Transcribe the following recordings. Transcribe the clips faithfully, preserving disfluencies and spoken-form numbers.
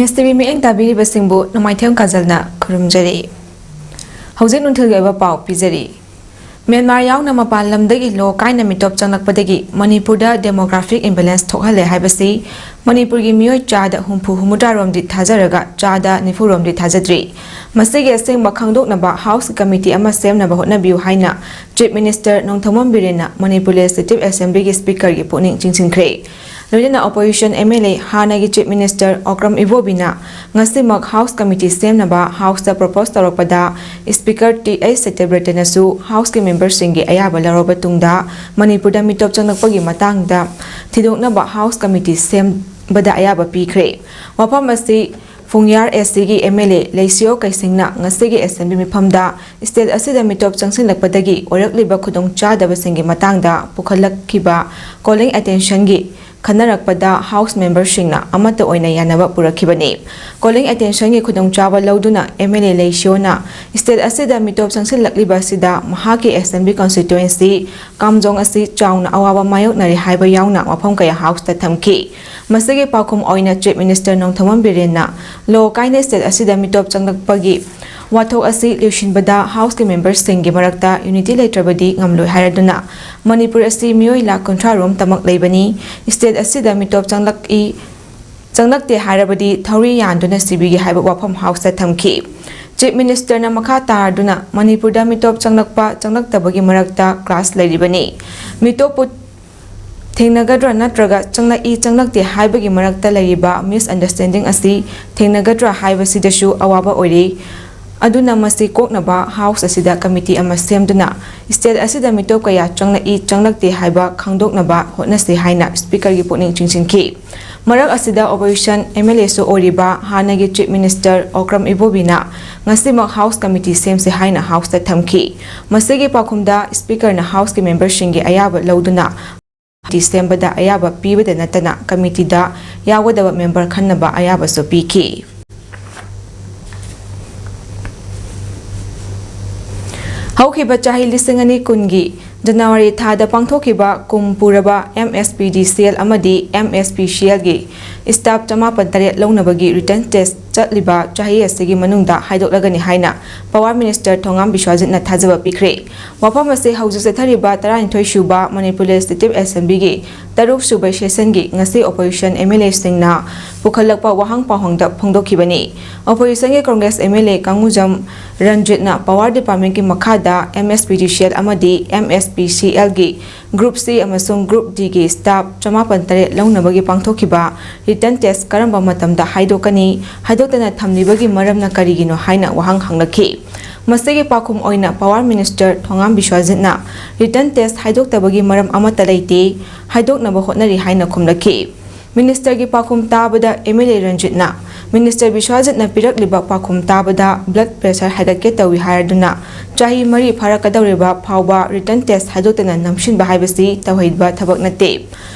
ꯑꯦꯁ T V ꯃꯤꯠꯌꯦꯡ ꯇꯥꯕꯤꯔꯤꯕꯁꯤꯡꯕꯨ ꯅꯣꯡꯃꯥꯏꯊꯦꯝ ꯀꯥꯖꯜꯅ ꯈꯨꯔꯨꯝꯖꯔꯤ꯫ ꯍꯧꯖꯤꯛ ꯅꯨꯡꯊꯤꯜꯒꯤ ꯑꯣꯏꯕ ꯄꯥꯎ ꯄꯤꯖꯔꯤ꯫ ꯃ꯭ꯌꯥꯟꯃꯥꯔ ꯌꯥꯎꯅ ꯃꯄꯥꯟ ꯂꯝꯗꯒꯤ ꯂꯣ ꯀꯥꯏꯅ ꯃꯤꯇꯣꯞ ꯆꯪꯂꯛꯄꯗꯒꯤ ꯃꯅꯤꯄꯨꯔꯗ demographic imbalance ꯊꯣꯛꯍꯜꯂꯦ ꯍꯥꯏꯕꯁꯤ ꯃꯅꯤꯄꯨꯔꯒꯤ ꯃꯤꯑꯣꯏ ꯆꯥꯗ ꯍꯨꯝꯐꯨ ꯍꯨꯝꯐꯨꯇꯔꯥꯔꯣꯝꯗꯤ ꯊꯥꯖꯔꯒ ꯆꯥꯗ ꯅꯤꯐꯨꯔꯣꯝꯗꯤ ꯊꯥꯖꯗ꯭ꯔꯤ꯫ ꯃꯁꯤꯒꯤ ꯑꯁꯦꯡꯕ ꯈꯪꯗꯣꯛꯅꯕ ꯍꯥꯎꯁ ꯀꯃꯤꯇꯤ ꯑꯃ ꯁꯦꯝꯅꯕ ꯍꯣꯠꯅꯕꯤꯌꯨ ꯍꯥꯏꯅ ꯆꯤꯐ ꯃꯤꯅꯤꯁꯇꯔ ꯅꯣꯡꯊꯣꯝꯕꯝ ꯕꯤꯔꯦꯟꯅ ꯃꯅꯤꯄꯨꯔ ꯂꯦꯖꯤꯁꯂꯦꯇꯤꯚ ꯑꯦꯁꯦꯝꯕ꯭ꯂꯤꯒꯤ ꯁ꯭ꯄꯤꯀꯔꯒꯤ ꯄꯨꯛꯅꯤꯡ ꯆꯤꯡꯁꯤꯟꯈ꯭ꯔꯦ꯫ ꯂꯣꯏꯅꯅ ꯑꯣꯄꯣꯖꯤꯁꯟ ꯑꯦꯝ ꯑꯦꯜ ꯑꯦ ꯍꯥꯟꯅꯒꯤ ꯆꯤꯐ ꯃꯤꯅꯤꯁꯇꯔ ꯑꯣꯀ꯭ꯔꯝ ꯏꯕꯣꯕꯤꯅ ꯉꯁꯤꯃꯛ ꯍꯥꯎꯁ ꯀꯃꯤꯇꯤ ꯁꯦꯝꯅꯕ ꯍꯥꯎꯁꯇ ꯄ꯭ꯔꯣꯄꯣꯁ ꯇꯧꯔꯛꯄꯗ ꯁ꯭ꯄꯤꯀꯔ ꯇꯤ ꯑꯩꯆ ꯁꯇ꯭ꯌꯕ꯭ꯔꯇꯅꯁꯨ ꯍꯥꯎꯁꯀꯤ ꯃꯦꯝꯕꯔꯁꯤꯡꯒꯤ ꯑꯌꯥꯕ ꯂꯧꯔꯕ ꯇꯨꯡꯗ ꯃꯅꯤꯄꯨꯔꯗ ꯃꯤꯇꯣꯞ ꯆꯪꯂꯛꯄꯒꯤ ꯃꯇꯥꯡꯗ ꯊꯤꯗꯣꯛꯅꯕ ꯍꯥꯎꯁ ꯀꯃꯤꯇꯤ ꯁꯦꯝꯕꯗ ꯑꯌꯥꯕ ꯄꯤꯈ꯭ꯔꯦ꯫ ꯋꯥꯐꯝ ꯑꯁꯤ ꯐꯨꯡꯌꯥꯔ ꯑꯦꯁ ꯁꯤꯒꯤ ꯑꯦꯝ ꯑꯦꯜ ꯑꯦ ꯂꯩꯁꯤꯌꯣ ꯀꯩꯁꯤꯡꯅ ꯉꯁꯤꯒꯤ ꯑꯦꯁꯦꯝꯕ꯭ꯂꯤ ꯃꯤꯐꯝꯗ ꯁ꯭ꯇꯦꯠ ꯑꯁꯤꯗ ꯃꯤꯇꯣꯞ ꯆꯪꯁꯤꯜꯂꯛꯄꯗꯒꯤ ꯑꯣꯏꯔꯛꯂꯤꯕ ꯈꯨꯗꯣꯡꯆꯥꯗꯕꯁꯤꯡꯒꯤ ꯃꯇꯥꯡꯗ ꯄꯨꯈꯠꯂꯛꯈꯤꯕ ꯀꯣꯂꯤꯡ ꯑꯦꯇꯦꯟꯁꯟꯒꯤ ꯈꯟꯅꯔꯛꯄꯗ ꯍꯥꯎꯁ ꯃꯦꯝꯕꯔꯁꯤꯡꯅ ꯑꯃꯠꯇ ꯑꯣꯏꯅ ꯌꯥꯅꯕ ꯄꯨꯔꯛꯈꯤꯕꯅꯤ꯫ ꯀꯣꯂꯤꯡ ꯑꯦꯇꯦꯟꯁꯟꯒꯤ ꯈꯨꯗꯣꯡꯆꯥꯕ ꯂꯧꯗꯨꯅ ꯑꯦꯝ ꯑꯦꯜ ꯑꯦ ꯂꯩꯁꯤꯌꯣꯅ ꯁ꯭ꯇꯦꯠ ꯑꯁꯤꯗ ꯃꯤꯇꯣꯞ ꯆꯪꯁꯤꯜꯂꯛꯂꯤꯕ ꯑꯁꯤꯗ ꯃꯍꯥꯛꯀꯤ ꯑꯦꯁꯦꯝꯕ꯭ꯂꯤ ꯀꯟꯁꯇꯤꯇ꯭ꯋꯦꯟꯁꯤ ꯀꯥꯝꯖꯣꯡ ꯑꯁꯤ ꯆꯥꯎꯅ ꯑꯋꯥꯕ ꯃꯥꯌꯣꯛꯅꯔꯤ ꯍꯥꯏꯕ ꯌꯥꯎꯅ ꯋꯥꯐꯝ ꯀꯌꯥ ꯍꯥꯎꯁꯇ ꯊꯝꯈꯤ꯫ ꯃꯁꯤꯒꯤ ꯄꯥꯎꯈꯨꯝ ꯑꯣꯏꯅ ꯆꯤꯐ ꯃꯤꯅꯤꯁꯇꯔ ꯅꯣꯡꯊꯣꯝꯕꯝ ꯕꯤꯔꯦꯟꯅ ꯂꯣ ꯀꯥꯏꯅ ꯁ꯭ꯇꯦꯠ ꯑꯁꯤꯗ ꯃꯤꯇꯣꯞ ꯆꯪꯂꯛꯄꯒꯤ ꯋꯥꯊꯣꯛ ꯑꯁꯤ ꯂꯣꯏꯁꯤꯟꯕꯗ ꯍꯥꯎꯁꯀꯤ ꯃꯦꯝꯕꯔꯁꯤꯡꯒꯤ ꯃꯔꯛꯇ ꯌꯨꯅꯤꯇꯤ ꯂꯩꯇ꯭ꯔꯕꯗꯤ ꯉꯝꯂꯣꯏ ꯍꯥꯏꯔꯗꯨꯅ ꯃꯅꯤꯄꯨꯔ ꯑꯁꯤ ꯃꯤꯑꯣꯏ ꯂꯥꯈ ꯀꯨꯟꯊ꯭ꯔꯥ ꯔꯣꯝꯇꯃꯛ ꯂꯩꯕꯅꯤ꯫ ꯁ꯭ꯇꯦꯠ ꯑꯁꯤꯗ ꯃꯤꯇꯣꯞ ꯆꯪꯂꯛꯏ, ꯆꯪꯂꯛꯇꯦ ꯍꯥꯏꯔꯕꯗꯤ ꯊꯧꯔꯤ ꯌꯥꯟꯗꯨꯅ ꯁꯤꯕꯤꯒꯦ ꯍꯥꯏꯕ ꯋꯥꯐꯝ ꯍꯥꯎꯁꯇ ꯊꯝꯈꯤ꯫ ꯆꯤꯐ ꯃꯤꯅꯤꯁꯇꯔꯅ ꯃꯈꯥ ꯇꯥꯔꯗꯨꯅ ꯃꯅꯤꯄꯨꯔꯗ ꯃꯤꯇꯣꯞ ꯆꯪꯂꯛꯄ ꯆꯪꯂꯛꯇꯕꯒꯤ ꯃꯔꯛꯇ ꯀ꯭ꯂꯥꯁ ꯂꯩꯔꯤꯕꯅꯤ꯫ ꯃꯤꯇꯣꯞꯄꯨ ꯊꯦꯡꯅꯒꯗ꯭ꯔꯥ ꯅꯠꯇ꯭ꯔꯒ ꯆꯪꯂꯛꯏ ꯆꯪꯂꯛꯇꯦ ꯍꯥꯏꯕꯒꯤ ꯃꯔꯛꯇ ꯂꯩꯔꯤꯕ ꯃꯤꯁꯑꯟꯗꯔꯁꯇꯦꯟꯗꯤꯡ ꯑꯁꯤ ꯊꯦꯡꯅꯒꯗ꯭ꯔꯥ ꯍꯥꯏꯕꯁꯤꯗꯁꯨ ꯑꯋꯥꯕ ꯑꯣꯏꯔꯤ꯫ ꯑꯗꯨꯅ ꯃꯁꯤ ꯀꯣꯛꯅꯕ ꯍꯥꯎꯁ ꯑꯁꯤꯗ ꯀꯃꯤꯇꯤ ꯑꯃ ꯁꯦꯝꯗꯨꯅ ꯁ꯭ꯇꯦꯠ ꯑꯁꯤꯗ ꯃꯤꯇꯣꯞ ꯀꯌꯥ ꯆꯪꯂꯛꯏ ꯆꯪꯂꯛꯇꯦ ꯍꯥꯏꯕ ꯈꯪꯗꯣꯛꯅꯕ ꯍꯣꯠꯅꯁꯤ ꯍꯥꯏꯅ ꯁ꯭ꯄꯤꯀꯔꯒꯤ ꯄꯨꯛꯅꯤꯡ ꯆꯤꯡꯁꯤꯟꯈꯤ꯫ ꯃꯔꯛ ꯑꯁꯤꯗ ꯑꯣꯄꯣꯖꯤꯁꯟ ꯑꯦꯝ ꯑꯦꯜ ꯑꯦꯁꯨ ꯑꯣꯏꯔꯤꯕ ꯍꯥꯟꯅꯒꯤ ꯆꯤꯐ ꯃꯤꯅꯤꯁꯇꯔ ꯑꯣꯀ꯭ꯔꯝ ꯏꯕꯣꯕꯤꯅ ꯉꯁꯤꯃꯛ ꯍꯥꯎꯁ ꯀꯃꯤꯇꯤ ꯁꯦꯝꯁꯤ ꯍꯥꯏꯅ ꯍꯥꯎꯁꯇ ꯊꯝꯈꯤ꯫ ꯃꯁꯤꯒꯤ ꯄꯥꯎꯈꯨꯝꯗ ꯁ꯭ꯄꯤꯀꯔꯅ ꯍꯥꯎꯁꯀꯤ ꯃꯦꯝꯕꯔꯁꯤꯡꯒꯤ ꯑꯌꯥꯕ ꯂꯧꯗꯨꯅ ꯀꯃꯤꯇꯤ ꯁꯦꯝꯕꯗ ꯑꯌꯥꯕ ꯄꯤꯕꯗ ꯅꯠꯇꯅ ꯀꯃꯤꯇꯤꯗ ꯌꯥꯎꯒꯗꯕ ꯃꯦꯝꯕꯔ ꯈꯟꯅꯕ ꯑꯌꯥꯕꯁꯨ ꯄꯤꯈꯤ꯫ ꯍꯧꯈꯤꯕ ꯆꯍꯤ ꯂꯤꯁꯤꯡ ꯑꯅꯤ ꯀꯨꯟꯒꯤ ꯖꯅꯋꯥꯔꯤ ꯊꯥꯗ ꯄꯥꯡꯊꯣꯛꯈꯤꯕ ꯀꯨꯝ ꯄꯨꯔꯕ M S P D C L ꯑꯃꯗꯤ M S P C L ꯒꯤ staff ꯆꯃꯥꯄꯟ ꯇꯔꯦꯠ ꯂꯧꯅꯕꯒꯤ written test ꯆꯠꯂꯤꯕ ꯆꯍꯤ ꯑꯁꯤꯒꯤ ꯃꯅꯨꯡꯗ ꯍꯥꯏꯗꯣꯛꯂꯒꯅꯤ ꯍꯥꯏꯅ Power Minister ꯊꯣꯉꯥꯝ ꯕꯤꯁ꯭ꯋꯥꯖꯤꯠꯅ ꯊꯥꯖꯕ ꯄꯤꯈ꯭ꯔꯦ꯫ ꯋꯥꯐꯝ ꯑꯁꯤ ꯍꯧꯖꯤꯛ ꯆꯠꯊꯔꯤꯕ ꯇꯔꯥꯅꯤꯊꯣꯏ ꯁꯨꯕ Manipur Legislative Assembly ꯒꯤ ꯇꯔꯨꯛ ꯁꯨꯕ session ꯒꯤ ꯉꯁꯤ opposition M L A ꯁꯤꯡꯅ ꯄꯨꯈꯠꯂꯛꯄ ꯋꯥꯍꯪ ꯄꯥꯎꯍꯪꯗ ꯐꯣꯡꯗꯣꯛꯈꯤꯕꯅꯤ꯫ Opposition ꯒꯤ Congress M L A ꯀꯥꯡꯒꯨꯖꯝ ꯔꯟꯖꯤꯠꯅ Power Department ꯀꯤ ꯃꯈꯥꯗ M S P D C L ꯑꯃꯗꯤ M S P C L ꯒꯤ Group C ꯑꯃꯁꯨꯡ Group D ꯒꯤ staff ꯆꯃꯥꯄꯟ ꯇꯔꯦꯠ ꯂꯧꯅꯕꯒꯤ ꯄꯥꯡꯊꯣꯛꯈꯤꯕ written test ꯀꯔꯝꯕ ꯃꯇꯝꯗ ꯍꯥꯏꯗꯣꯛꯀꯅꯤ, ꯍꯥꯏꯗꯣꯛꯇꯅ ꯊꯝꯂꯤꯕꯒꯤ ꯃꯔꯝꯅ ꯀꯔꯤꯒꯤꯅꯣ ꯍꯥꯏꯅ ꯋꯥꯍꯪ ꯍꯪꯂꯛꯈꯤ꯫ ꯃꯁꯤꯒꯤ ꯄꯥꯎꯈꯨꯝ ꯑꯣꯏꯅ Power Minister ꯊꯣꯉꯥꯝ ꯕꯤꯁ꯭ꯋꯥꯖꯤꯠꯅ written test ꯍꯥꯏꯗꯣꯛꯇꯕꯒꯤ ꯃꯔꯝ ꯑꯃꯠꯇ ꯂꯩꯇꯦ, ꯍꯥꯏꯗꯣꯛꯅꯕ ꯍꯣꯠꯅꯔꯤ ꯍꯥꯏꯅ ꯈꯨꯝꯂꯛꯈꯤ꯫ Minister ꯒꯤ ꯄꯥꯎꯈꯨꯝ ꯇꯥꯕꯗ M L A ꯔꯟꯖꯤꯠꯅ Minister ꯕꯤꯁ꯭ꯋꯥꯖꯤꯠꯅ ꯄꯤꯔꯛꯂꯤꯕ ꯄꯥꯎꯈꯨꯝ ꯇꯥꯕꯗ blood pressure ꯍꯥꯏꯒꯠꯀꯦ ꯇꯧꯏ ꯍꯥꯏꯔꯗꯨꯅ ꯆꯍꯤ ꯃꯔꯤ ꯐꯥꯔꯛꯀꯗꯧꯔꯤꯕ ꯐꯥꯎꯕ written test ꯍꯥꯏꯗꯣꯛꯇꯅ ꯅꯝꯁꯤꯟꯕ ꯍꯥꯏꯕꯁꯤ ꯇꯧꯍꯩꯕ ꯊꯕꯛ ꯅꯠꯇꯦ꯫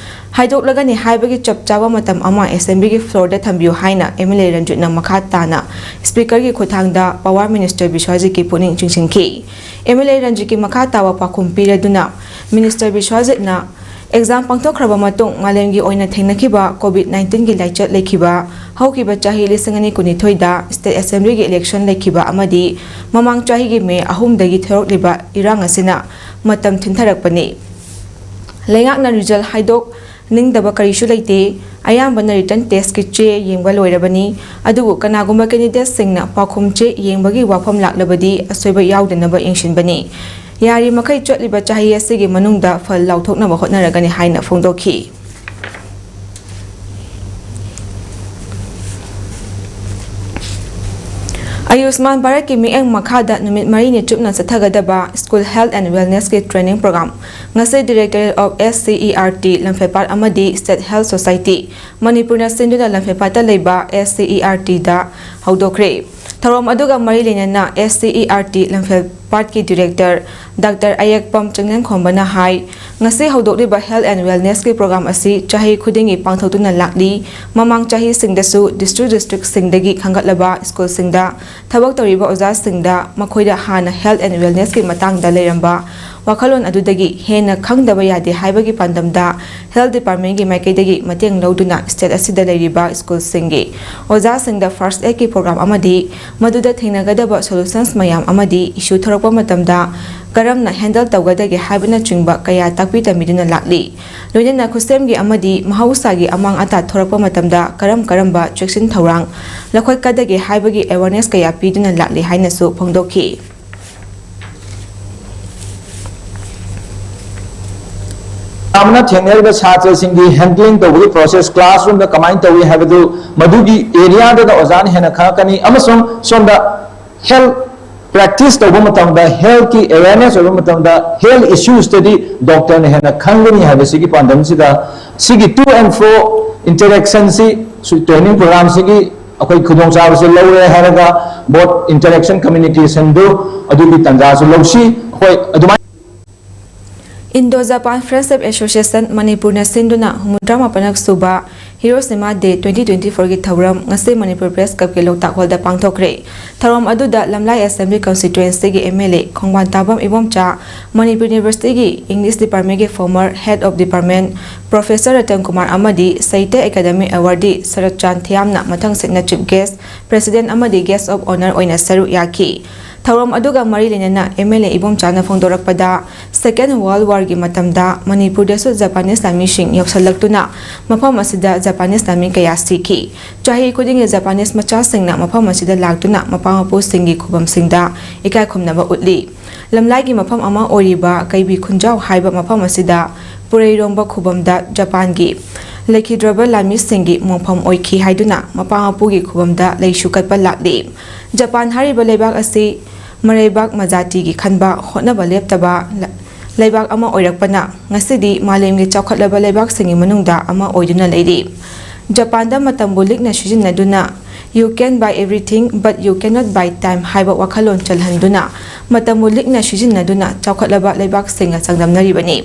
ꯍꯥꯏꯗꯣꯛꯂꯒꯅꯤ ꯍꯥꯏꯕꯒꯤ ꯆꯞ ꯆꯥꯕ ꯃꯇꯝ ꯑꯃ assembly ꯒꯤ floor ꯗ ꯊꯝꯕꯤꯌꯨ ꯍꯥꯏꯅ M L A ꯔꯟꯖꯤꯠꯅ ꯃꯈꯥ ꯇꯥꯅ Speaker ꯒꯤ ꯈꯨꯠꯊꯥꯡꯗ Power Minister ꯕꯤꯁ꯭ꯋꯥꯖꯤꯠꯀꯤ ꯄꯨꯛꯅꯤꯡ ꯆꯤꯡꯁꯤꯟꯈꯤ꯫ M L A ꯔꯟꯖꯤꯠꯀꯤ ꯃꯈꯥ ꯇꯥꯕ ꯄꯥꯎꯈꯨꯝ ꯄꯤꯔꯗꯨꯅ Minister ꯕꯤꯁ꯭ꯋꯥꯖꯤꯠꯅ exam ꯄꯥꯡꯊꯣꯛꯈ꯭ꯔꯕ ꯃꯇꯨꯡ ꯃꯥꯂꯦꯝꯒꯤ ꯑꯣꯏꯅ ꯊꯦꯡꯅꯈꯤꯕ COVID nineteen ꯒꯤ ꯂꯥꯏꯆꯠ ꯂꯩꯈꯤꯕ ꯍꯧꯈꯤꯕ ꯆꯍꯤ ꯂꯤꯁꯤꯡ ꯑꯅꯤ ꯀꯨꯟꯅꯤꯊꯣꯏꯗ State Assembly ꯒꯤ election ꯂꯩꯈꯤꯕ ꯑꯃꯗꯤ ꯃꯃꯥꯡ ꯆꯍꯤꯒꯤ May ꯑꯍꯨꯝꯗꯒꯤ ꯊꯣꯔꯛꯂꯤꯕ ꯏꯔꯥꯡ ꯑꯁꯤꯅ ꯃꯇꯝ ꯊꯤꯟꯊꯔꯛꯄꯅꯤ꯫ ꯂꯩꯉꯥꯛꯅ result ꯍꯥꯏꯗꯣꯛꯅꯤꯡꯗꯕ ꯀꯔꯤꯁꯨ ꯂꯩꯇꯦ꯫ ꯑꯌꯥꯝꯕꯅ written test ꯀꯤ ꯆꯦ ꯌꯦꯡꯕ ꯂꯣꯏꯔꯕꯅꯤ꯫ ꯑꯗꯨꯕꯨ ꯀꯅꯥꯒꯨꯝꯕ candidate ꯁꯤꯡꯅ ꯄꯥꯎꯈꯨꯝ ꯆꯦ ꯌꯦꯡꯕꯒꯤ ꯋꯥꯐꯝ ꯂꯥꯛꯂꯕꯗꯤ ꯑꯁꯣꯏꯕ ꯌꯥꯎꯗꯅꯕ ꯌꯦꯡꯁꯤꯟꯕꯅꯤ꯫ ꯌꯥꯔꯤꯃꯈꯩ ꯆꯠꯂꯤꯕ ꯆꯍꯤ ꯑꯁꯤꯒꯤ ꯃꯅꯨꯡꯗ ꯐꯜ ꯂꯥꯎꯊꯣꯛꯅꯕ ꯍꯣꯠꯅꯔꯒꯅꯤ ꯍꯥꯏꯅ ꯐꯣꯡꯗꯣꯛꯈꯤ꯫ ꯑꯌꯨꯁꯃꯥꯟ ꯚꯥꯔꯠꯀꯤ ꯃꯤꯠꯌꯦꯡ ꯃꯈꯥꯗ ꯅꯨꯃꯤꯠ ꯃꯔꯤꯅꯤ ꯆꯨꯞꯅ ꯆꯠꯊꯒꯗꯕ School Health and Wellness ꯀꯤ training program ꯉꯁꯤ Directorate of S C E R T ꯂꯝꯐꯦꯜꯄꯥꯠ ꯑꯃꯗꯤ State Health Society ꯃꯅꯤꯄꯨꯔꯅ ꯁꯤꯟꯗꯨꯅ ꯂꯝꯐꯦꯜꯄꯥꯠꯇ ꯂꯩꯕ S C E R T ꯗ ꯍꯧꯗꯣꯛꯈ꯭ꯔꯦ꯫ ꯊꯧꯔꯝ ꯑꯗꯨꯒ ꯃꯔꯤ ꯂꯩꯅꯅ S C E R T ꯂꯝꯐꯦꯜꯄꯥꯠꯀꯤ Director Doctor ꯑꯌꯦꯛꯄꯝ ꯆꯤꯡꯂꯦꯟꯈꯣꯝꯕꯅ ꯍꯥꯏ, ꯉꯁꯤ ꯍꯧꯗꯣꯛꯂꯤꯕ Health and Wellness ꯀꯤ program ꯑꯁꯤ ꯆꯍꯤ ꯈꯨꯗꯤꯡꯒꯤ ꯄꯥꯡꯊꯣꯛꯇꯨꯅ ꯂꯥꯛꯂꯤ꯫ ꯃꯃꯥꯡ ꯆꯍꯤꯁꯤꯡꯗꯁꯨ district district ꯁꯤꯡꯗꯒꯤ ꯈꯟꯒꯠꯂꯕ school ꯁꯤꯡꯗ ꯊꯕꯛ ꯇꯧꯔꯤꯕ ꯑꯣꯖꯥꯁꯤꯡꯗ ꯃꯈꯣꯏꯗ ꯍꯥꯟꯅ Health and Wellness ꯀꯤ ꯃꯇꯥꯡꯗ ꯂꯩꯔꯝꯕ ꯋꯥꯈꯜꯂꯣꯟ ꯑꯗꯨꯗꯒꯤ ꯍꯦꯟꯅ ꯈꯪꯗꯕ ꯌꯥꯗꯦ ꯍꯥꯏꯕꯒꯤ ꯄꯥꯟꯗꯝꯗ Health Department ꯀꯤ ꯃꯥꯏꯀꯩꯗꯒꯤ ꯃꯇꯦꯡ ꯂꯧꯗꯨꯅ state ꯑꯁꯤꯗ ꯂꯩꯔꯤꯕ school ꯁꯤꯡꯒꯤ ꯑꯣꯖꯥꯁꯤꯡꯗ first aid ꯀꯤ program ꯑꯃꯗꯤ ꯃꯗꯨꯗ ꯊꯦꯡꯅꯒꯗꯕ solutions ꯃꯌꯥꯝ ꯑꯃꯗꯤ issue ꯊꯣꯔꯛꯄ ꯃꯇꯝꯗ ꯀꯔꯝꯅ handle ꯇꯧꯒꯗꯒꯦ ꯍꯥꯏꯕꯅꯆꯤꯡꯕ ꯀꯌꯥ ꯇꯥꯛꯄꯤ ꯇꯝꯕꯤꯗꯨꯅ ꯂꯥꯛꯂꯤ꯫ ꯂꯣꯏꯅꯅ ꯈꯨꯠꯁꯦꯝꯒꯤ ꯑꯃꯗꯤ ꯃꯍꯧꯁꯥꯒꯤ ꯑꯃꯥꯡ ꯑꯇꯥ ꯊꯣꯔꯛꯄ ꯃꯇꯝꯗ ꯀꯔꯝ ꯀꯔꯝꯕ ꯆꯦꯛꯁꯤꯟ ꯊꯧꯔꯥꯡ ꯂꯧꯈꯠꯀꯗꯒꯦ ꯍꯥꯏꯕꯒꯤ awareness ꯀꯌꯥ ꯄꯤꯗꯨꯅ ꯂꯥꯛꯂꯤ ꯍꯥꯏꯅꯁꯨ ꯐꯣꯡꯗꯣꯛꯈꯤ꯫ ꯑꯃꯅ ꯊꯦꯡꯅꯔꯤꯕ ꯁꯥꯇ꯭ꯔꯁꯤꯡꯒꯤ handling ꯇꯧꯕꯒꯤ process, classroom ꯗ ꯀꯃꯥꯏꯅ ꯇꯧꯏ ꯍꯥꯏꯕꯗꯨ ꯃꯗꯨꯒꯤ area ꯗꯨꯗ ꯑꯣꯖꯥꯅ ꯍꯦꯟꯅ ꯈꯪꯉꯛꯀꯅꯤ꯫ ꯑꯃꯁꯨꯡ ꯁꯣꯝꯗ health practice ꯇꯧꯕ ꯃꯇꯝꯗ, health ꯀꯤ awareness ꯑꯣꯏꯕ ꯃꯇꯝꯗ, health issues ꯇꯗꯤ doctor ꯅ ꯍꯦꯟꯅ ꯈꯪꯒꯅꯤ ꯍꯥꯏꯕꯁꯤꯒꯤ ꯄꯥꯟꯗꯝꯁꯤꯗ ꯁꯤꯒꯤ to and fro interaction ꯁꯤ training program ꯁꯤꯒꯤ ꯑꯩꯈꯣꯏ ꯈꯨꯗꯣꯡꯆꯥꯕꯁꯤ ꯂꯧꯔꯦ ꯍꯥꯏꯔꯒ both interaction communication ꯗꯨ ꯑꯗꯨꯒꯤ ꯇꯥꯟꯖꯥꯁꯨ ꯂꯧꯁꯤ꯫ ꯑꯩꯈꯣꯏ ꯑꯗꯨꯃꯥꯏꯅ Indo Japan Friendship Association ꯃꯅꯤꯄꯨꯔꯅ ꯁꯤꯟꯗꯨꯅ ꯍꯨꯝꯐꯨꯇꯔꯥ ꯃꯥꯄꯜꯂꯛ ꯁꯨꯕ Hiroshima Day twenty twenty four ꯒꯤ ꯊꯧꯔꯝ ꯉꯁꯤ ꯃꯅꯤꯄꯨꯔ Press Club ꯀꯤ ꯂꯣꯛꯇꯥꯛ ꯍꯣꯜꯗ ꯄꯥꯡꯊꯣꯛꯈ꯭ꯔꯦ꯫ ꯊꯧꯔꯝ ꯑꯗꯨꯗ ꯂꯝꯂꯥꯏ Assembly Constituency ꯒꯤ M L A ꯈꯣꯡꯕꯥꯟ ꯇꯥꯕꯝ Ibomcha, Manipur University ꯒꯤ English Department ꯒꯤ former Head of Department Professor Ratan Kumar ꯑꯃꯗꯤ ꯁꯥꯍꯤꯇ꯭ꯌ ꯑꯦꯀꯥꯗꯃꯤ awardee ꯁꯔꯠ ꯆꯥꯟ ꯊꯤꯌꯥꯝꯅ ꯃꯊꯪ ꯁꯤꯠꯅ Chief Guest, President ꯑꯃꯗꯤ Guest of Honour ꯑꯣꯏꯅ ꯁꯔꯨꯛ ꯌꯥꯈꯤ꯫ ꯊꯧꯔꯝ ꯑꯗꯨꯒ ꯃꯔꯤ ꯂꯩꯅꯅ M L A ꯏꯕꯣꯝꯆꯥꯅ ꯐꯣꯡꯗꯣꯔꯛꯄꯗ, Second World War ꯒꯤ ꯃꯇꯝꯗ ꯃꯅꯤꯄꯨꯔꯗꯁꯨ Japanese ꯂꯥꯟꯃꯤꯁꯤꯡ ꯌꯧꯁꯤꯜꯂꯛꯇꯨꯅ ꯃꯐꯝ ꯑꯁꯤꯗ Japanese ꯂꯥꯟꯃꯤ ꯀꯌꯥ ꯁꯤꯈꯤ꯫ ꯆꯍꯤ ꯈꯨꯗꯤꯡꯒꯤ Japanese ꯃꯆꯥꯁꯤꯡꯅ ꯃꯐꯝ ꯑꯁꯤꯗ ꯂꯥꯛꯇꯨꯅ ꯃꯄꯥ ꯃꯄꯨꯁꯤꯡꯒꯤ ꯈꯨꯕꯝꯁꯤꯡꯗ ꯏꯀꯥꯏ ꯈꯨꯝꯅꯕ ꯎꯠꯂꯤ꯫ ꯂꯝꯂꯥꯏꯒꯤ ꯃꯐꯝ ꯑꯃ ꯑꯣꯏꯔꯤꯕ ꯀꯩꯕꯤ ꯈꯨꯟꯖꯥꯎ ꯍꯥꯏꯕ ꯃꯐꯝ ꯑꯁꯤꯗ ꯄꯨꯔꯩꯔꯣꯝꯕ ꯈꯨꯕꯝꯗ ꯖꯄꯥꯟꯒꯤ ꯂꯩꯈꯤꯗ꯭ꯔꯕ ꯂꯥꯟꯃꯤꯁꯤꯡꯒꯤ ꯃꯣꯡꯐꯝ ꯑꯣꯏꯈꯤ ꯍꯥꯏꯗꯨꯅ ꯃꯄꯥ ꯃꯄꯨꯒꯤ ꯈꯨꯕꯝꯗ ꯂꯩꯁꯨ ꯀꯠꯄ ꯂꯥꯛꯂꯤ꯫ ꯖꯄꯥꯟ ꯍꯥꯏꯔꯤꯕ ꯂꯩꯕꯥꯛ ꯑꯁꯤ ꯃꯔꯩꯕꯥꯛ ꯃꯖꯥꯇꯤꯒꯤ ꯈꯟꯕ ꯍꯣꯠꯅꯕ ꯂꯦꯞꯇꯕ ꯂ-, ꯂꯩꯕꯥꯛ ꯑꯃ ꯑꯣꯏꯔꯛꯄꯅ ꯉꯁꯤꯗꯤ ꯃꯥꯂꯦꯝꯒꯤ ꯆꯥꯎꯈꯠꯂꯕ ꯂꯩꯕꯥꯛꯁꯤꯡꯒꯤ ꯃꯅꯨꯡꯗ ꯑꯃ ꯑꯣꯏꯗꯨꯅ ꯂꯩꯔꯤ꯫ ꯖꯄꯥꯟꯗ ꯃꯇꯝꯕꯨ ꯂꯤꯛꯅ ꯁꯤꯖꯤꯟꯅꯗꯨꯅ "You can buy everything, but you cannot buy time" ꯍꯥꯏꯕ ꯋꯥꯈꯜꯂꯣꯟ ꯆꯜꯍꯟꯗꯨꯅ ꯃꯇꯝꯕꯨ ꯂꯤꯛꯅ ꯁꯤꯖꯤꯟꯅꯗꯨꯅ ꯆꯥꯎꯈꯠꯂꯕ ꯂꯩꯕꯥꯛꯁꯤꯡꯒ ꯆꯥꯡꯗꯝꯅꯔꯤꯕꯅꯤ꯫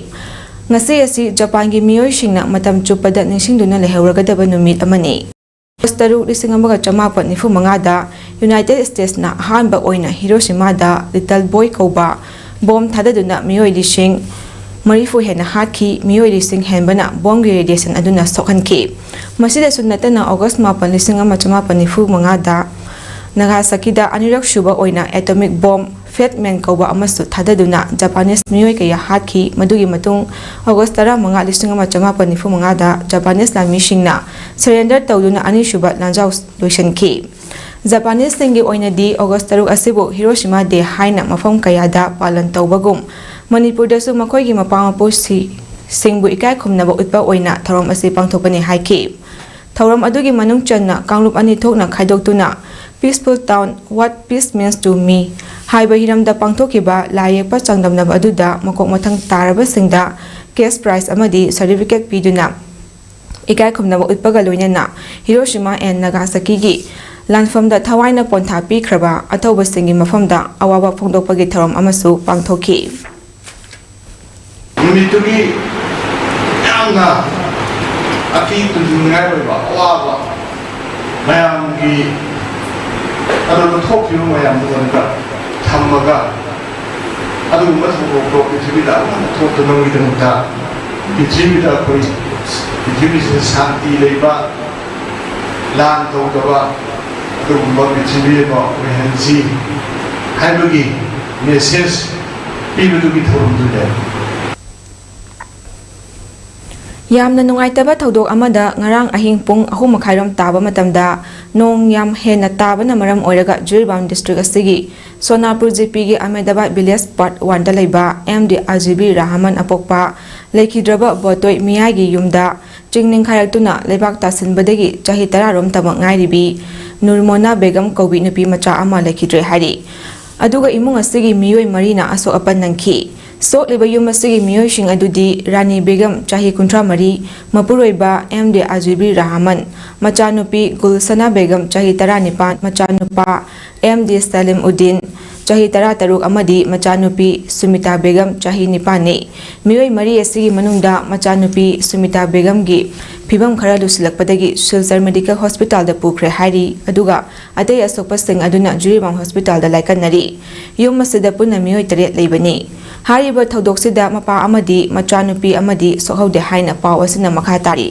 ꯉꯁꯤ ꯑꯁꯤ ꯖꯄꯥꯟꯒꯤ ꯃꯤꯑꯣꯏꯁꯤꯡꯅ ꯃꯇꯝ ꯆꯨꯞꯄꯗ ꯅꯤꯡꯁꯤꯡꯗꯨꯅ ꯂꯩꯍꯧꯔꯒꯗꯕ ꯅꯨꯃꯤꯠ ꯑꯃꯅꯤ꯫ ꯑꯣꯒꯁ꯭ꯠ ꯇꯔꯨꯛ, ꯂꯤꯁꯤꯡ ꯑꯃꯒ ꯆꯃꯥꯄꯟ ꯅꯤꯐꯨ ꯃꯉꯥꯗ United States ꯅ ꯑꯍꯥꯟꯕ ꯑꯣꯏꯅ ꯍꯤꯔꯣꯁꯤꯃꯥꯗ Little Boy ꯀꯧꯕ ꯕꯣꯝ ꯊꯥꯗꯗꯨꯅ ꯃꯤꯑꯣꯏ ꯂꯤꯁꯤꯡ ꯃꯔꯤꯐꯨ ꯍꯦꯟꯅ ꯍꯥꯠꯈꯤ, ꯃꯤꯑꯣꯏ ꯂꯤꯁꯤꯡ ꯍꯦꯟꯕꯅ ꯕꯣꯝꯒꯤ ꯔꯦꯗꯤꯌꯦꯁꯟ ꯑꯗꯨꯅ ꯁꯣꯛꯍꯟꯈꯤ꯫ ꯃꯁꯤꯗꯁꯨ ꯅꯠꯇꯅ August ꯃꯥꯄꯟ, ꯂꯤꯁꯤꯡ ꯑꯃ ꯆꯃꯥꯄꯟ ꯅꯤꯐꯨ ꯃꯉꯥꯗ ꯅꯥꯒꯥꯁꯥꯀꯤꯗ ꯑꯅꯤꯔꯛ ꯁꯨꯕ ꯑꯣꯏꯅ ꯑꯦꯇꯣꯃꯤꯛ ꯕꯣꯝ ꯐꯦꯠ ꯃꯦꯟ ꯀꯧꯕ ꯑꯃꯁꯨ ꯊꯥꯗꯗꯨꯅ ꯖꯄꯥꯅꯤꯁ ꯃꯤꯑꯣꯏ ꯀꯌꯥ ꯍꯥꯠꯈꯤ꯫ ꯃꯗꯨꯒꯤ ꯃꯇꯨꯡ August ꯇꯔꯥꯃꯉꯥ, ꯂꯤꯁꯤꯡ ꯑꯃ ꯆꯃꯥꯄꯟ ꯅꯤꯐꯨ ꯃꯉꯥꯗ ꯖꯄꯥꯅꯤꯁ ꯂꯥꯟꯃꯤꯁꯤꯡꯅ ꯁꯔꯦꯟꯗꯔ ꯇꯧꯗꯨꯅ ꯑꯅꯤꯁꯨꯕ ꯂꯥꯟꯖꯥꯎ ꯂꯣꯏꯁꯤꯟꯈꯤ꯫ ꯖꯄꯥꯅꯤꯁꯁꯤꯡꯒꯤ ꯑꯣꯏꯅꯗꯤ August ꯇꯔꯨꯛ ꯑꯁꯤꯕꯨ ꯍꯤꯔꯣꯁꯤꯃꯥ ꯗꯦ ꯍꯥꯏꯅ ꯃꯐꯝ ꯀꯌꯥꯗ ꯄꯥꯂꯟ ꯇꯧꯕꯒꯨꯝ, ꯃꯅꯤꯄꯨꯔꯗꯁꯨ ꯃꯈꯣꯏꯒꯤ ꯃꯄꯥ ꯃꯄꯨꯁꯤꯡꯕꯨ ꯏꯀꯥꯏ ꯈꯨꯝꯅꯕ ꯎꯠꯄ ꯑꯣꯏꯅ ꯊꯧꯔꯝ ꯑꯁꯤ ꯄꯥꯡꯊꯣꯛꯄꯅꯤ ꯍꯥꯏꯈꯤ꯫ ꯊꯧꯔꯝ ꯑꯗꯨꯒꯤ ꯃꯅꯨꯡ ꯆꯟꯅ ꯀꯥꯡꯂꯨꯞ ꯑꯅꯤ ꯊꯣꯛꯅ ꯈꯥꯏꯗꯣꯛꯇꯨꯅ Peaceful Town, What Peace Means to Me ꯍꯥꯏꯕ ꯍꯤꯔꯝꯗ ꯄꯥꯡꯊꯣꯛꯈꯤꯕ ꯂꯥꯏ ꯌꯦꯛꯄ ꯆꯥꯡꯗꯝꯅꯕ ꯑꯗꯨꯗ ꯃꯀꯣꯛ ꯃꯊꯪ ꯇꯥꯔꯕꯁꯤꯡꯗ cash prize ꯑꯃꯗꯤ certificate ꯄꯤꯗꯨꯅ ꯏꯀꯥꯏ ꯈꯨꯝꯅꯕ ꯎꯠꯄꯒ ꯂꯣꯏꯅꯅ ꯍꯤꯔꯣꯁꯤꯃꯥ ꯑꯦꯟ ꯅꯥꯒꯥꯁꯥꯀꯤꯒꯤ ꯂꯥꯟꯐꯝꯗ ꯊꯋꯥꯏꯅ ꯄꯣꯟꯊꯥ ꯄꯤꯈ꯭ꯔꯕ ꯑꯊꯧꯕꯁꯤꯡꯒꯤ ꯃꯐꯝꯗ ꯑꯋꯥꯕ ꯐꯣꯡꯗꯣꯛꯄꯒꯤ ꯊꯧꯔꯝ ꯑꯃꯁꯨ ꯄꯥꯡꯊꯣꯛꯈꯤ꯫ ꯅꯨꯃꯤꯠꯇꯨꯒꯤ ꯌꯥꯝꯅ ꯑꯀꯤ ꯇꯨꯖꯨꯡꯅꯤꯡꯉꯥꯏ ꯑꯣꯏꯕ ꯑꯋꯥꯕ ꯃꯌꯥꯝꯒꯤ ꯑꯗꯨꯒ ꯊꯣꯛꯈꯤꯕ ꯃꯌꯥꯝꯗꯨ ꯃꯗꯨꯗ ꯊꯝꯃꯒ ꯑꯗꯨꯒꯨꯝꯕ ꯊꯧꯗꯣꯛꯇꯣ ꯄ꯭ꯔꯤꯊꯤꯕꯤꯗ ꯑꯃꯨꯛ ꯍꯟꯅ ꯊꯣꯛꯇꯅꯕꯒꯤꯗꯃꯛꯇ ꯄ꯭ꯔꯤꯊꯤꯕꯤꯗ ꯑꯩꯈꯣꯏ ꯄ꯭ꯔꯤꯊꯤꯕꯤꯁꯤꯗ ꯁꯥꯟꯇꯤ ꯂꯩꯕ, ꯂꯥꯟ ꯇꯧꯗꯕ ꯑꯗꯨꯒꯨꯝꯕ ꯄ꯭ꯔꯤꯊꯤꯕꯤ ꯑꯃ ꯑꯣꯏꯍꯟꯁꯤ ꯍꯥꯏꯕꯒꯤ message ꯄꯤꯕꯗꯨꯒꯤ ꯊꯧꯔꯝꯗꯨꯅꯦ꯫ ꯌꯥꯝꯅ ꯅꯨꯡꯉꯥꯏꯇꯕ ꯊꯧꯗꯣꯛ ꯑꯃꯗ ꯉꯔꯥꯡ ꯑꯍꯤꯡ ꯄꯨꯡ ꯑꯍꯨꯝ ꯃꯈꯥꯏꯔꯣꯝ ꯇꯥꯕ ꯃꯇꯝꯗ ꯅꯣꯡ ꯌꯥꯝ ꯍꯦꯟꯅ ꯇꯥꯕꯅ ꯃꯔꯝ ꯑꯣꯏꯔꯒ ꯖꯤꯔꯤꯕꯥꯝ district ꯑꯁꯤꯒꯤ ꯁꯣꯅꯥꯄꯨꯔ ꯖꯤꯄꯤꯒꯤ ꯑꯍꯃꯦꯗꯕꯥꯗ village part one ꯗ ꯂꯩꯕ ꯑꯦꯝ ꯗꯤ ꯑꯖꯤꯕꯤ ꯔꯍꯃꯟ ꯑꯄꯣꯛꯄ ꯂꯩꯈꯤꯗ꯭ꯔꯕ ꯕꯣꯇꯣꯏ ꯃꯤꯌꯥꯏꯒꯤ ꯌꯨꯝꯗ ꯆꯤꯡ ꯅꯤꯡꯈꯥꯏꯔꯛꯇꯨꯅ ꯂꯩꯕꯥꯛ ꯇꯥꯁꯤꯟꯕꯗꯒꯤ ꯆꯍꯤ ꯇꯔꯥꯔꯣꯝꯇꯃꯛ ꯉꯥꯏꯔꯤꯕꯤ ꯅꯨꯔꯃꯣꯅꯥ ꯕꯦꯒꯝ ꯀꯧꯕꯤ ꯅꯨꯄꯤ ꯃꯆꯥ ꯑꯃ ꯂꯩꯈꯤꯗ꯭ꯔꯦ ꯍꯥꯏꯔꯤ꯫ ꯑꯗꯨꯒ ꯏꯃꯨꯡ ꯑꯁꯤꯒꯤ ꯃꯤꯑꯣꯏ ꯃꯔꯤꯅ ꯑꯁꯣꯛ ꯑꯄꯟ ꯅꯪꯈꯤ꯫ ꯁꯣꯛꯂꯤꯕ ꯌꯨꯝ ꯑꯁꯤꯒꯤ ꯃꯤꯑꯣꯏꯁꯤꯡ ꯑꯗꯨꯗꯤ ꯔꯥꯅꯤ ꯕꯦꯒꯝ, ꯆꯍꯤ ꯀꯨꯟꯊ꯭ꯔꯥ ꯃꯔꯤ, ꯃꯄꯨꯔꯣꯏꯕ ꯑꯦꯝ ꯗꯤ ꯑꯖꯤꯕꯤ ꯔꯍꯃꯟ, ꯃꯆꯥꯅꯨꯄꯤ ꯒꯨꯜꯁꯅꯥ ꯕꯦꯒꯝ, ꯆꯍꯤ ꯇꯔꯥꯅꯤꯄꯥꯟ, ꯃꯆꯥꯅꯨꯄꯥ ꯑꯦꯝ ꯗꯤ ꯁꯂꯤꯝ ꯎꯗꯤꯟ, ꯆꯍꯤ ꯇꯔꯥꯇꯔꯨꯛ ꯑꯃꯗꯤ ꯃꯆꯥꯅꯨꯄꯤ ꯁꯨꯃꯤꯇꯥ ꯕꯦꯒꯝ, ꯆꯍꯤ ꯅꯤꯄꯥꯟꯅꯤ꯫ ꯃꯤꯑꯣꯏ ꯃꯔꯤ ꯑꯁꯤꯒꯤ ꯃꯅꯨꯡꯗ ꯃꯆꯥꯅꯨꯄꯤ ꯁꯨꯃꯤꯇꯥ ꯕꯦꯒꯝꯒꯤ ꯐꯤꯕꯝ ꯈꯔ ꯂꯨꯁꯤꯜꯂꯛꯄꯗꯒꯤ ꯁꯤꯜꯆꯔ ꯃꯦꯗꯤꯀꯦꯜ ꯍꯣꯁꯄꯤꯇꯥꯜꯗ ꯄꯨꯈ꯭ꯔꯦ ꯍꯥꯏꯔꯤ꯫ ꯑꯗꯨꯒ ꯑꯇꯩ ꯑꯁꯣꯛꯄꯁꯤꯡ ꯑꯗꯨꯅ ꯖꯤꯔꯤꯕꯥꯝ ꯍꯣꯁꯄꯤꯇꯥꯜꯗ ꯂꯥꯏꯀꯠꯅꯔꯤ꯫ ꯌꯨꯝ ꯑꯁꯤꯗ ꯄꯨꯟꯅ ꯃꯤꯑꯣꯏ ꯇꯔꯦꯠ ꯂꯩꯕꯅꯤ꯫ ꯍꯥꯏꯔꯤꯕ ꯊꯧꯗꯣꯛꯁꯤꯗ ꯃꯄꯥ ꯑꯃꯗꯤ ꯃꯆꯥꯅꯨꯄꯤ ꯑꯃꯗꯤ ꯁꯣꯛꯍꯧꯗꯦ ꯍꯥꯏꯅ ꯄꯥꯎ ꯑꯁꯤꯅ ꯃꯈꯥ ꯇꯥꯔꯤ꯫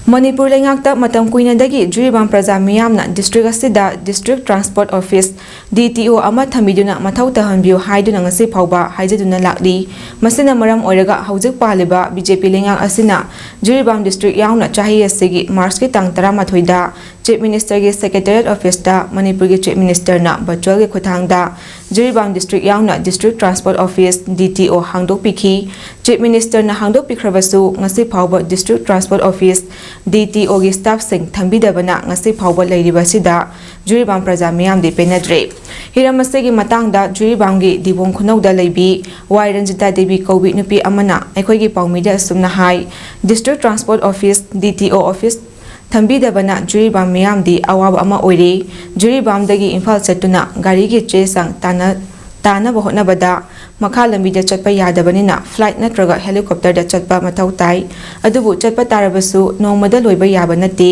ꯃꯅꯤꯄꯨꯔ ꯂꯩꯉꯥꯛꯇ ꯃꯇꯝ ꯀꯨꯏꯅꯗꯒꯤ ꯖꯤꯔꯤꯕꯥꯝ ꯄ꯭ꯔꯖꯥ ꯃꯤꯌꯥꯝꯅ ꯗꯤꯁꯇ꯭ꯔꯤꯛ ꯑꯁꯤꯗ district transport office, D T ꯑꯣ, ꯑꯃ ꯊꯝꯕꯤꯗꯨꯅ ꯃꯊꯧ ꯇꯧꯍꯟꯕꯤꯌꯨ ꯍꯥꯏꯗꯨꯅ ꯉꯁꯤ ꯐꯥꯎꯕ ꯍꯥꯏꯖꯗꯨꯅ ꯂꯥꯛꯂꯤ꯫ ꯃꯁꯤꯅ ꯃꯔꯝ ꯑꯣꯏꯔꯒ ꯍꯧꯖꯤꯛ ꯄꯥꯜꯂꯤꯕ ꯕꯤ ꯖꯦ ꯄꯤ ꯂꯩꯉꯥꯛ ꯑꯁꯤꯅ ꯖꯤꯔꯤꯕꯥꯝ ꯗꯤꯁꯇ꯭ꯔꯤꯛ ꯌꯥꯎꯅ ꯆꯍꯤ ꯑꯁꯤꯒꯤ ꯃꯥꯔꯆꯀꯤ ꯇꯥꯡ ꯇꯔꯥꯃꯥꯊꯣꯏꯗ ꯆꯤꯐ ꯃꯤꯅꯤꯁꯇꯔꯒꯤ ꯁꯦꯀ꯭ꯔꯦꯇꯦꯔꯤꯌꯦꯠ ꯑꯣꯐꯤꯁꯇ ꯃꯅꯤꯄꯨꯔꯒꯤ ꯆꯤꯐ ꯃꯤꯅꯤꯁꯇꯔꯅ ꯚꯔꯆꯨꯋꯦꯜꯒꯤ ꯈꯨꯠꯊꯥꯡꯗ ꯖꯤꯔꯤꯕꯥꯝ ꯗꯤꯁꯇ꯭ꯔꯤꯛ ꯌꯥꯎꯅ district transport office, D T ꯑꯣ, ꯍꯥꯡꯗꯣꯛꯄꯤꯈꯤ꯫ ꯆꯤꯐ ꯃꯤꯅꯤꯁꯇꯔꯅ ꯍꯥꯡꯗꯣꯛꯄꯤꯈ꯭ꯔꯕꯁꯨ ꯉꯁꯤ ꯐꯥꯎꯕ district transport office, D T ꯑꯣꯒꯤ ꯁ꯭ꯇꯥꯐꯁꯤꯡ ꯊꯝꯕꯤꯗꯕꯅ ꯉꯁꯤ ꯐꯥꯎꯕ ꯂꯩꯔꯤꯕ ꯑꯁꯤꯗ ꯖꯤꯔꯤꯕꯥꯝ ꯄ꯭ꯔꯖꯥ ꯃꯤꯌꯥꯝꯗꯤ ꯄꯦꯟꯅꯗ꯭ꯔꯦ꯫ ꯍꯤꯔꯝ ꯑꯁꯤꯒꯤ ꯃꯇꯥꯡꯗ ꯖꯤꯔꯤꯕꯥꯝꯒꯤ ꯗꯤꯕꯣꯡ ꯈꯨꯅꯧꯗ ꯂꯩꯕꯤ ꯋꯥꯏ ꯔꯟꯖꯤꯇꯥ ꯗꯦꯕꯤ ꯀꯧꯕꯤ ꯅꯨꯄꯤ ꯑꯃꯅ ꯑꯩꯈꯣꯏꯒꯤ ꯄꯥꯎꯃꯤꯗ ꯑꯁꯨꯝꯅ ꯍꯥꯏ, district transport office, D T O office ꯊꯝꯕꯤꯗꯕꯅ ꯖꯤꯔꯤꯕꯥꯝ ꯃꯤꯌꯥꯝꯗꯤ ꯑꯋꯥꯕ ꯑꯃ ꯑꯣꯏꯔꯦ꯫ ꯖꯤꯔꯤꯕꯥꯝꯗꯒꯤ ꯏꯝꯐꯥꯜ ꯆꯠꯇꯨꯅ ꯒꯥꯔꯤꯒꯤ ꯆꯦ ꯆꯥꯡ ꯇꯥꯟꯅ-, ꯇꯥꯅꯕ ꯍꯣꯠꯅꯕꯗ ꯃꯈꯥ ꯂꯝꯕꯤꯗ ꯆꯠꯄ ꯌꯥꯗꯕꯅꯤꯅ ꯐ꯭ꯂꯥꯏꯠ ꯅꯠꯇ꯭ꯔꯒ ꯍꯦꯂꯤꯀꯣꯞꯇꯔꯗ ꯆꯠꯄ ꯃꯊꯧ ꯇꯥꯏ꯫ ꯑꯗꯨꯕꯨ ꯆꯠꯄ ꯇꯥꯔꯕꯁꯨ ꯅꯣꯡꯃꯗ ꯂꯣꯏꯕ ꯌꯥꯕ ꯅꯠꯇꯦ꯫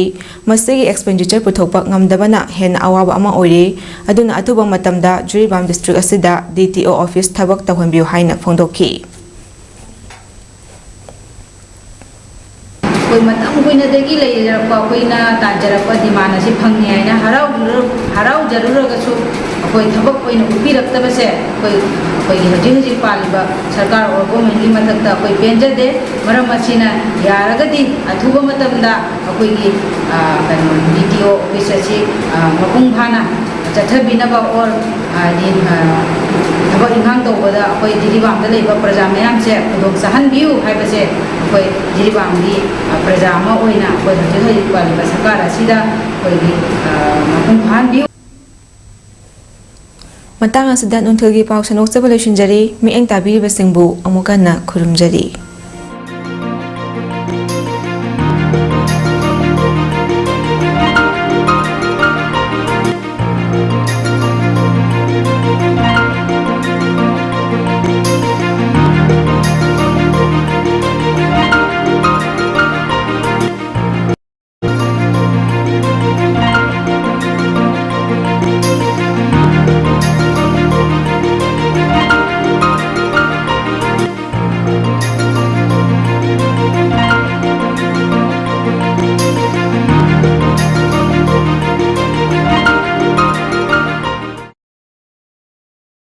ꯃꯁꯤꯒꯤ ꯑꯦꯛꯁꯄꯦꯟꯗꯤꯆꯔ ꯄꯨꯊꯣꯛꯄ ꯉꯝꯗꯕꯅ ꯍꯦꯟꯅ ꯑꯋꯥꯕ ꯑꯃ ꯑꯣꯏꯔꯦ꯫ ꯑꯗꯨꯅ ꯑꯊꯨꯕ ꯃꯇꯝꯗ ꯖꯤꯔꯤꯕꯥꯝ ꯗꯤꯁꯇ꯭ꯔꯤꯛ ꯑꯁꯤꯗ ꯗꯤ ꯇꯤ ꯑꯣ ꯑꯣꯐꯤꯁ ꯊꯕꯛ ꯇꯧꯍꯟꯕꯤꯌꯨ ꯍꯥꯏꯅ ꯐꯣꯡꯗꯣꯛꯈꯤ꯫ ꯑꯩꯈꯣꯏ ꯃꯇꯝ ꯀꯨꯏꯅꯗꯒꯤ ꯂꯩꯖꯔꯛꯄ, ꯑꯩꯈꯣꯏꯅ ꯇꯥꯟꯖꯔꯛꯄ ꯗꯤꯃꯥꯟ ꯑꯁꯤ ꯐꯪꯉꯦ ꯍꯥꯏꯅ ꯍꯔꯥꯎꯖꯔꯨ-, ꯍꯔꯥꯎꯖꯔꯨꯔꯒꯁꯨ, ꯑꯩꯈꯣꯏ ꯊꯕꯛ ꯑꯣꯏꯅ ꯎꯠꯄꯤꯔꯛꯇꯕꯁꯦ ꯑꯩꯈꯣꯏ, ꯑꯩꯈꯣꯏꯒꯤ ꯍꯧꯖꯤꯛ ꯍꯧꯖꯤꯛ ꯄꯥꯜꯂꯤꯕ ꯁꯔꯀꯥꯔ ꯑꯣꯔ ꯒꯣꯔꯃꯦꯟꯒꯤ ꯃꯊꯛꯇ ꯑꯩꯈꯣꯏ ꯄꯦꯟꯖꯗꯦ꯫ ꯃꯔꯝ ꯑꯁꯤꯅ ꯌꯥꯔꯒꯗꯤ ꯑꯊꯨꯕ ꯃꯇꯝꯗ ꯑꯩꯈꯣꯏꯒꯤ, ꯑ, ꯀꯩꯅꯣ, ꯗꯤ ꯇꯤ ꯑꯣ ꯑꯣꯐꯤꯁ ꯑꯁꯤ, ꯑ, ꯃꯄꯨꯡ ꯐꯥꯅ ꯆꯠꯊꯕꯤꯅꯕ ꯑꯣꯔ, ꯍꯥꯏꯗꯤ, ꯑ, ꯊꯕꯛ ꯏꯪꯈꯥꯡ ꯇꯧꯕꯗ ꯑꯩꯈꯣꯏ ꯖꯤꯔꯤꯕꯥꯝꯗ ꯂꯩꯕ ꯄ꯭ꯔꯖꯥ ꯃꯌꯥꯝꯁꯦ ꯈꯨꯗꯣꯡ ꯆꯥꯍꯟꯕꯤꯌꯨ ꯍꯥꯏꯕꯁꯦ ꯑꯩꯈꯣꯏ ꯖꯤꯔꯤꯕꯥꯝꯒꯤ, ꯑ, ꯄ꯭ꯔꯖꯥ ꯑꯃ ꯑꯣꯏꯅ ꯑꯩꯈꯣꯏ ꯍꯧꯖꯤꯛ ꯍꯧꯖꯤꯛ ꯄꯥꯜꯂꯤꯕ ꯁꯔꯀꯥꯔ ꯑꯁꯤꯗ ꯑꯩꯈꯣꯏꯒꯤ, ꯑ, ꯃꯄꯨꯡ ꯐꯥꯍꯟꯕꯤꯌꯨ꯫ ꯃꯇꯥꯡ ꯑꯁꯤꯗ ꯅꯨꯡꯊꯤꯜꯒꯤ ꯄꯥꯎ ꯁꯟꯗꯣꯛꯆꯕ ꯂꯣꯏꯁꯤꯟꯖꯔꯤ꯫ ꯃꯤꯠꯌꯦꯡ ꯇꯥꯕꯤꯔꯤꯕꯁꯤꯡꯕꯨ ꯑꯃꯨꯛ ꯍꯟꯅ ꯈꯨꯔꯨꯝꯖꯔꯤ꯫